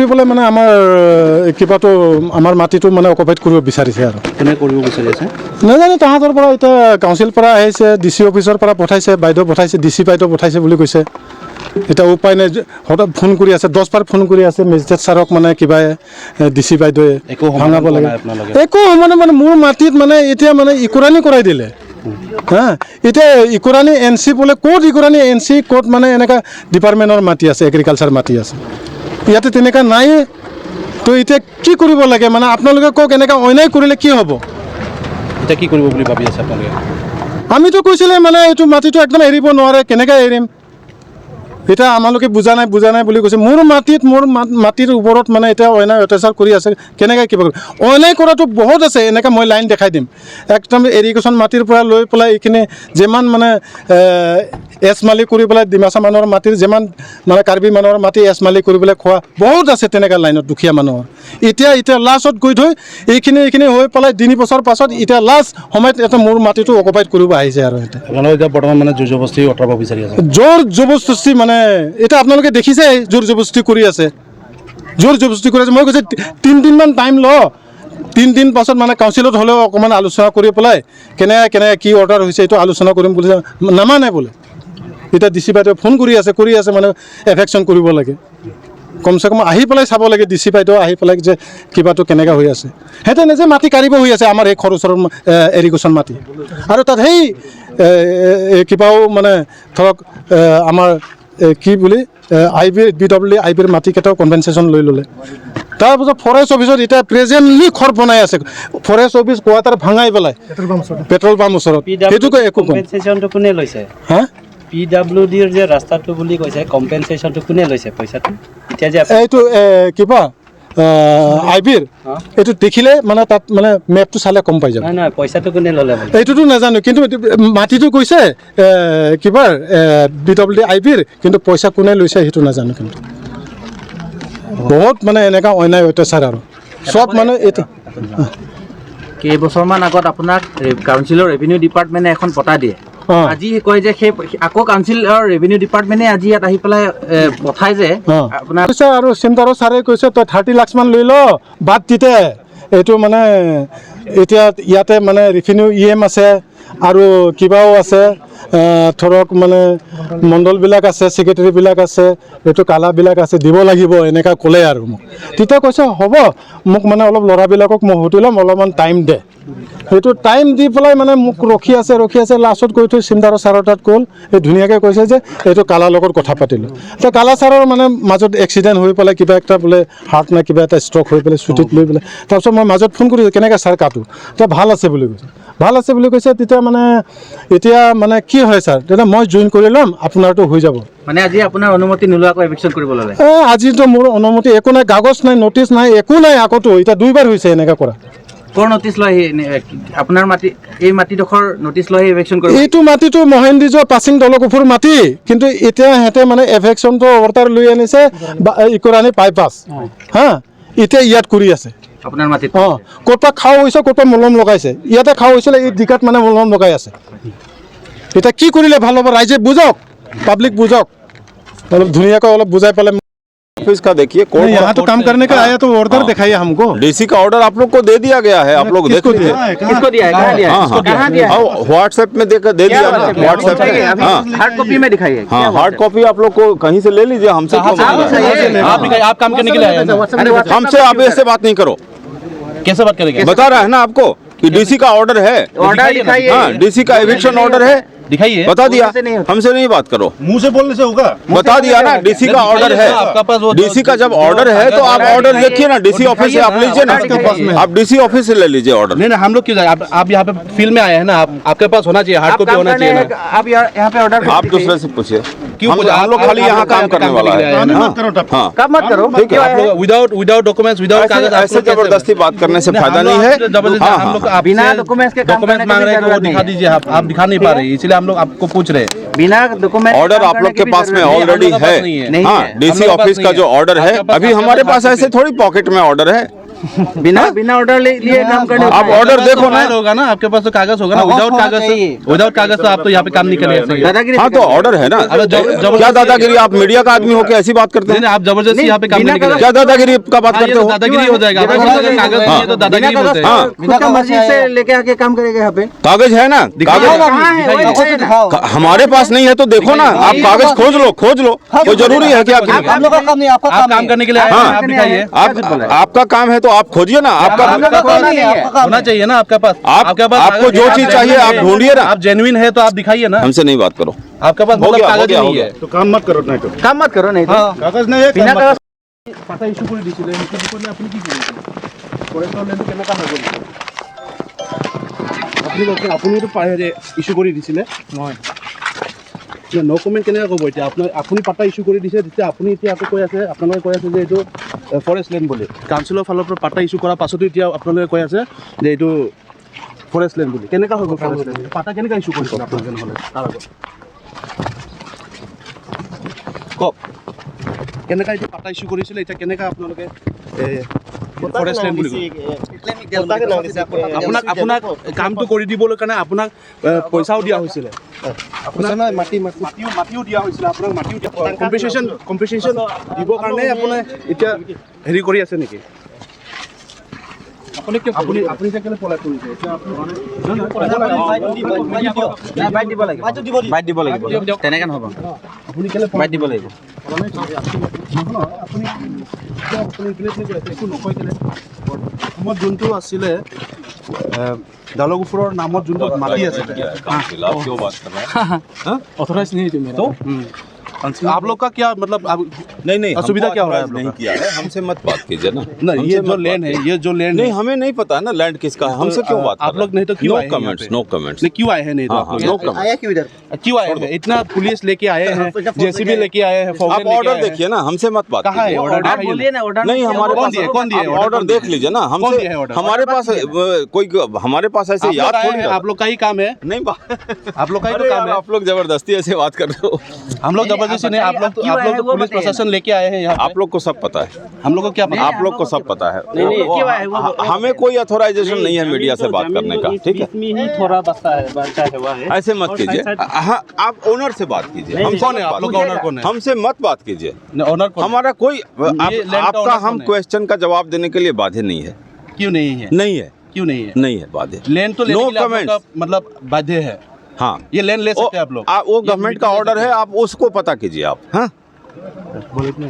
পেলাই মানে আমাৰ কিবাটো, আমাৰ মাটিটো মানে অকুপাইড কৰিব বিচাৰিছে আৰু। কোনে কৰিব বিচাৰি আছে? নাজানো, তাহাঁতৰ পৰা এতিয়া কাউন্সিল পৰা আহিছে, ডি চি অফিচৰ পৰা পঠাইছে, বাইদেউ পঠাইছে, ডি চি বাইদেউ পঠাইছে বুলি কৈছে। এতিয়া উপায় নাই, সদায় ফোন কৰি আছে, 10 বাৰ ফোন কৰি আছে মেজিষ্ট্ৰেট ছাৰক, মানে কিবা ডি চি বাইদেৱে। একো সমাধান ভাঙাব পোৱা লাগে। নাই আপোনালোকে? একো সমাধান মানে মোৰ মাটিত মানে এতিয়া মানে ইকুৰাণি কৰাই দিলে। হা, এতিয়া ইকুৰাণি এন চি বোলে, ক'ত ইকুৰাণি এন চি, ক'ত মানে এনেকুৱা ডিপাৰ্টমেণ্টৰ মাটি আছে, এগ্ৰিকালচাৰ মাটি আছে ইয়াতে? তেনেকুৱা নাইয়ে। তো এতিয়া কি কৰিব লাগে মানে আপোনালোকে কওক, এনেকুৱা অন্যায় কৰিলে কি হ'ব? এতিয়া কি কৰিব বুলি ভাবি আছে আপোনালোকে? আমিতো কৈছিলে মানে এইটো মাটিটো একদম এৰিব নোৱাৰে, কেনেকৈ এৰিম? এতিয়া আমালোকে বুজা নাই, বুজা নাই বুলি কৈছে। মোৰ মাটিত, মোৰ মাটিৰ ওপৰত মানে এতিয়া অন্যায় অত্যাচাৰ কৰি আছে। কেনেকৈ কিবা কৰিব? অন্যায় কৰাটো বহুত আছে, এনেকৈ মই লাইন দেখাই দিম। একদম এৰিগেশ্যন মাটিৰ পৰা লৈ পেলাই এইখিনি যিমান মানে এছ মালি কৰি পেলাই ডিমাচা মানুহৰ মাটিৰ, যিমান মানে কাৰ্বি মানুহৰ মাটি এছ মালি কৰি পেলাই খোৱা বহুত আছে তেনেকুৱা লাইনত দুখীয়া মানুহৰ। এতিয়া লাষ্টত গৈ থৈ এইখিনি হৈ পেলাই 3 বছৰ পাছত এতিয়া লাষ্ট সময়ত এটা মোৰ মাটিটো অকুপাইড কৰিব আহিছে আৰু সিহঁতে। আপোনালোকে এতিয়া বৰ্তমান মানে জোৰ জবস্তি আঁতৰাব বিচাৰি আছে? জোৰ জবৰদস্তি মানে এতিয়া আপোনালোকে দেখিছে, জোৰ জবৰদস্তি কৰি আছে, জোৰ জবৰদস্তি কৰি আছে। মই কৈছোঁ 3 দিনমান টাইম ল, 3 দিন পাছত মানে কাউন্সিলত হ'লেও অকণমান আলোচনা কৰি পেলাই কেনেকৈ কেনেকৈ কি অৰ্ডাৰ হৈছে এইটো আলোচনা কৰিম বুলি, নামানে বোলে। এতিয়া ডি চি বাইদেৱে ফোন কৰি আছে, কৰি আছে, মানে এভিকশ্যন কৰিব লাগে, কমচে কম আহি পেলাই চাব লাগে ডি চি বাইদেউ আহি পেলাই যে কিবাটো কেনেকৈ হৈ আছে। সিহঁতে নিজে মাটি কাঢ়িব হৈ আছে আমাৰ এই খৰচৰ এৰিগেশ্যন মাটি। আৰু তাত সেই কিবাও মানে ধৰক আমাৰ কি বুলি আই বি বি ডব্লিউ আই বিৰ মাটিকেইটাও কম্পেনচেশ্যন লৈ ল'লে। তাৰপিছত ফৰেষ্ট অফিচত এতিয়া প্ৰেজেণ্টলি ঘৰ বনাই আছে, ফৰেষ্ট অফিচ কোৱাৰ্টাৰ ভাঙাই পেলাই পেট্ৰল পাম্প ওচৰত। সেইটোকে একো কম কম্পেনচেশ্যনটো কোনে লৈছে? হা? পিডাব্লিউ ডিৰ যে ৰাস্তাটো বুলি কৈছে, কম্পেনচেশ্যনটো কোনে লৈছে পইচাটো এতিয়া যে এইটো কিবা আই বিৰ এইটো দেখিলে মানে তাত মানে মেপটো চালে গম পাই যাব। নহয় নহয়, পইচাটো কোনে ল'লে বুলি? এইটোতো নাজানো, কিন্তু এইটো মাটিটো কৈছে কিবাৰ বি ডব্লিউ আই বিৰ, কিন্তু পইচা কোনে লৈছে সেইটো নাজানো। কিন্তু বহুত মানে এনেকুৱা অন্যায় অত্যাচাৰ আৰু চব মানে এইটো। কেইবছৰমান আগত আপোনাক কাউন্সিলৰ ৰেভিনিউ ডিপাৰ্টমেণ্টে এখন পটা দিয়ে। আজি কয় যে সেই আকৌ কাউন্সিলৰ ৰেভিনিউ ডিপাৰ্টমেণ্টে আজি ইয়াত আহি পেলাই পঠাই যে আপোনাৰ কৈছে আৰু চিন্তাৰো ছাৰে কৈছে, তই 30 লাখমান লৈ ল, বাদ দিতে। এইটো মানে এতিয়া ইয়াতে মানে ৰেভিনিউ ই এম আছে আৰু কিবাও আছে, ধৰক মানে মণ্ডলবিলাক আছে, ছেক্ৰেটেৰীবিলাক আছে, এইটো কালাবিলাক আছে, দিব লাগিব এনেকুৱা ক'লে আৰু মোক। তেতিয়া কৈছে হ'ব, মোক মানে অলপ ল'ৰাবিলাকক মই সুধি ল'ম, অলপমান টাইম দে। সেইটো টাইম দি পেলাই মানে মোক ৰখি আছে, ৰখি আছে। লাষ্টত গৈ থৈ চিমদাৰৰ ছাৰৰ তাত গ'ল। এই ধুনীয়াকৈ কৈছে যে এইটো কালাৰ লগত কথা পাতিলোঁ। এতিয়া কালা ছাৰৰ মানে মাজত এক্সিডেণ্ট হৈ পেলাই কিবা একটা বোলে হাৰ্ট না কিবা এটা ষ্ট্ৰক হৈ পেলাই ছুটিত লৈ পেলাই। তাৰপিছত মই মাজত ফোন কৰিছোঁ, কেনেকৈ ছাৰ কাটো? এতিয়া ভাল আছে বুলি কৈছে, ভাল আছে বুলি কৈছে। তেতিয়া মানে এতিয়া মানে কি হয় ছাৰ, তেতিয়া মই জইন কৰি ল'ম, আপোনাৰটো হৈ যাব। মানে আজি আপোনাৰ অনুমতি নোলোৱাকৈ এভিকশ্যন কৰিব ল'লে? আজিতো মোৰ অনুমতি একো নাই, কাগজ নাই, নটিচ নাই, একো নাই। আকৌতো এতিয়া দুইবাৰ হৈছে এনেকুৱা কৰা। ক'ৰ নটিচ লৈ আহি আপোনাৰ মাটি, এই মাটিডোখৰ নটিচ লৈ আহি এভিকশ্যন কৰিব? এইটো মাটিটো মহেন্দ্ৰ পাচিং দলকুফুৰ মাটি, কিন্তু এতিয়া সিহঁতে মানে এভিকশ্যনটো অৰ্ডাৰ লৈ আনিছে ইকৰাণী বাইপাছ, হা, এতিয়া ইয়াত কৰি আছে। আপোনাৰ মাটিত? অঁ, ক'ৰ পৰা খাও হৈছে, ক'ৰ পৰা মলম লগাইছে। ইয়াতে খাও হৈছিলে, এই দিকাত মানে মলম লগাই আছে। এতিয়া কি কৰিলে ভাল হ'ব? ৰাইজে বুজক, পাব্লিক বুজক, অলপ ধুনীয়াকৈ অলপ বুজাই পেলাই। ऑफिस का देखिए कोर्ट। यहाँ तो काम करने का आया तो ऑर्डर दिखाइए हमको। डीसी का ऑर्डर आप लोग को दे दिया गया है, आप लोग देख किसको लीजिए। दिया? किसको दिया है? कहाँ दिया है? हाँ। कहाँ दिया है? हाँ, व्हाट्सएप में देकर दे दिया ना, व्हाट्सएप में, हाँ। हार्ड कॉपी में दिखाइए। हाँ, हार्ड कॉपी आप लोग को कहीं से ले लीजिए, हमसे क्यों मांगना है? आप काम करने के लिए आए हैं ना? हमसे आप ऐसे बात नहीं करो। कैसे बात करेंगे? बता रहा है ना आपको कि डीसी का ऑर्डर है। ऑर्डर दिखाइए। हाँ, डीसी का एविक्शन ऑर्डर है। दिखाइए। बता दिया। से नहीं होता। हमसे नहीं बात करो। मुंह से बोलने से होगा? बता दिया ना, डीसी का ऑर्डर है। आपका पास वो डीसी का जब ऑर्डर है तो आप ऑर्डर देखिए ना, डीसी ऑफिस से आप लीजिए ना, आप डीसी ऑफिस से ले लीजिए ऑर्डर। नहीं नहीं, हम लोग क्यों जाए? आप यहाँ पे फील्ड में आए हैं ना, आप आपके पास होना चाहिए, हार्ड आप कॉपी काम होना करने चाहिए हैं, ना। आप यहाँ पे ऑर्डर आप दूसरे से पूछिए। क्यों हम पूछे? हम लोग खाली आप यहाँ लोग काम काम करने करने वाला के लिए है। आए हैं ना। हाँ हाँ। कब मत करो। ठीक है। आप लोग विदाउट विदाउट डॉक्यूमेंट्स, विदाउट ऐसे कागज आप ऐसे लोग कैसे- जबरदस्ती बात करने से नहीं, फायदा हम लोग नहीं है। आपसे जबरदस्ती हाँ हम लोग हाँ। आपसे बिना डॉक्यूमेंट्स के काम डॉक्यूमेंट्स करने मांग की रहे हैं कि वो जरूरत दिखा नहीं है। दीजिए, आप दिखा नहीं पा रहे, इसलिए हम लोग आपको पूछ रहे हैं। बिना डॉक्यूमेंट ऑर्डर आप लोग के पास में ऑलरेडी हम लोग के है। पास नहीं है। नहीं हाँ है। डीसी हम लोग के पास ऑफिस का नहीं जो है। ऑर्डर है आपके पास- अभी आपके हमारे पास पास हार्ड ऐसे थोड़ी पॉकेट में ऑर्डर है। बिना बिना ऑर्डर लिए काम करने आप ऑर्डर देखो ना। फाइल होगा ना आपके पास, तो कागज होगा ना। विदाउट कागज, विदाउट कागज तो आप तो यहाँ पे काम नहीं करेंगे। दादागिरी। हाँ तो ऑर्डर है ना। अरे क्या दादागिरी? आप मीडिया का आदमी होके ऐसी बात करते नहीं हैं? नहीं, आप जबरदस्ती यहाँ पे काम बिना नहीं करेंगे। क्या दादागिरी का बात हाँ, ये करते तो हो? दादागिरी हो जाएगा। आपके पास अगर कागज नहीं है तो दादागिरी बोलते हैं। हाँ। खुद का मर्जी से लेके आके काम करेगा यहाँ पे। कागज है ना, कागज कहाँ है? वही दिखाइए ना। हमारे पास नहीं है तो देखो ना, आप कागज खोज लो, खोज लो। कोई जरूरी है क्या? हम लोग का काम नहीं, आपका आप काम करने के लिए आए हैं, हाँ। आप दिखाइए। आप आपका काम है तो आप खोजिए ना। आपका काम नहीं है, आपका काम होना चाहिए ना आपके पास। आपके पास आपको कागज जो है, चीज आप चाहिए genuine आप है। ढूंढिए ना। आप जेन्युइन है तो आप दिखाइए ना। हमसे नहीं बात करो। आपके पास हो मतलब गया, हो कागज गया, हो नहीं गया। है। तो काम मत करो नहीं तो काम मत करो नहीं तो कागज नहीं है बिना कागज। পাতা ইস্যু কৰি দিছিলে, সেইটো বিষয়ে আপুনি কি কৰিছে? ফৰেষ্টৰ লেণ্ডটো কেনেকুৱা হৈ গ'ল? আপুনি কওকচোন, আপুনিতো ইছ্যু কৰি দিছিলে নহয়? ন' কমেণ্ট কেনেকৈ ক'ব এতিয়া? আপোনাৰ আপুনি পাতা ইছ্যু কৰি দিছে, তেতিয়া আপুনি এতিয়া আকৌ কৈ আছে, আপোনালোকে কৈ আছে যে এইটো ফৰেষ্ট লেণ্ড বুলি। কাউন্সিলৰ ফালৰ পৰা পাতা ইছ্যু কৰাৰ পাছতো এতিয়া আপোনালোকে কৈ আছে যে এইটো ফৰেষ্ট লেণ্ড বুলি। কেনেকুৱা হৈ গ'ল ফৰেষ্ট লেণ্ড? পাতা কেনেকৈ ইছ্যু কৰিছিলে আপোনালোকে নহ'লে তাৰ আগত? কওক, কেনেকুৱা এইটো পাতা ইছ্যু কৰিছিলে? এতিয়া কেনেকুৱা আপোনালোকে ফৰেষ্ট লেণ্ড বুলি কয়? আপোনাক আপোনাক কামটো কৰি দিবলৈ কাৰণে আপোনাক পইচাও দিয়া হৈছিলে, মাটিও দিয়া হৈছিলে আপোনাক, মাটিও দিয়া। কম্পেনচেশ্যন দিবৰ কাৰণে আপোনাৰ এতিয়া হেৰি কৰি আছে নেকি? আপুনি আপুনি এতিয়া কেলৈ পলাই ফুৰিছে? এতিয়া আপুনি বাইট দিব লাগিব, বাইট দিব লাগিব, তেনেকে নহ'ব। আপুনি কেলৈ বাইট দিব লাগিব। নহয়, আপুনি এতিয়া আপুনি ইপিনে ইপিনে গৈ আছে, একো নকয় কেলে? অসমত যোনটো আছিলে দালগুফুৰৰ নামত যোনটো মাটি আছিলে, आप क्यों बात कर रहे हैं? ऑथोराइज नहीं है मेरा। तो आप लोग का क्या मतलब नहीं नहीं, असुविधा हमको क्या हो रहा है आप authorize लोग नहीं किया है, हमसे मत बात कीजिए ना। नहीं, हमसे ये मत जो बात लैंड है, कीजिए। ये जो लैंड नहीं, हमें नहीं पता ना लैंड किसका है, हमसे क्यों बात आप कर लोग नहीं तो क्यों नो आए हैं यहाँ कमेंट्स, पे? No comments. नहीं, क्यों आए हैं? नहीं तो हाँ, आप हाँ, लोग नो कमेंट्स। आया क्यों इधर? क्यों आए हैं? इतना पुलिस लेके आए हैं, जेसीबी लेके आए हैं, आप फौजन लेके ऑर्डर आए हैं। देखिए ना, हमसे मत बात कहाँ है कीजिए। ऑर्डर? आप दिखाइए बोलिए ना ऑर्डर। नहीं, हमारे कौन पास दिए? कौन दिए? आप ऑर्डर देख लीजिए ना। कौन हमसे दिया है ऑर्डर? हमारे पास कोई हमारे पास ऐसे आप लोग याद आए थोड़ी हैं, रहता। आप लोग का ही काम है, नहीं आप लोग का ही तो अरे काम यार, है। आप लोग जबरदस्ती ऐसे बात कर रहे हो। हम लोग नहीं, जबरदस्ती आप नहीं, आप बताइए, लोग तो आप क्यों आप आए लोग हैं तो वो पुलिस बताइए ना। प्रशासन लेके आए हैं यहाँ पे। आप लोग को सब पता है, हम लोग को क्या पता? आप लोग को सब पता है। नहीं, नहीं, क्यों आए वो- वो- हमें कोई अथोराइजेशन नहीं है मीडिया से बात करने का, ठीक है? में ही थोड़ा बचा है, बचा हुआ है। ऐसे मत और कीजिए। साइड- हाँ, आप ओनर से बात कीजिए। नहीं, हमसे कौन मत है आप बात लोग का कीजिए। ओनर कौन है? हमसे मत बात कीजिए। ओनर कौन है? हमारा कोई ये लैंड का आपका ओनर हम कौन है? क्वेश्चन का जवाब देने के लिए बाध्य नहीं है। क्यों नहीं है? नहीं है। क्यों नहीं है? नहीं है बाध्य। लैंड तो लेने नो के लिए आप लोग का कमेंट्स। मतलब बाध्य है। हाँ, ये लैंड ले सकते हैं आप लोग। वो गवर्नमेंट का ऑर्डर है, आप उसको पता कीजिए आप। हाँ। बोले इतने।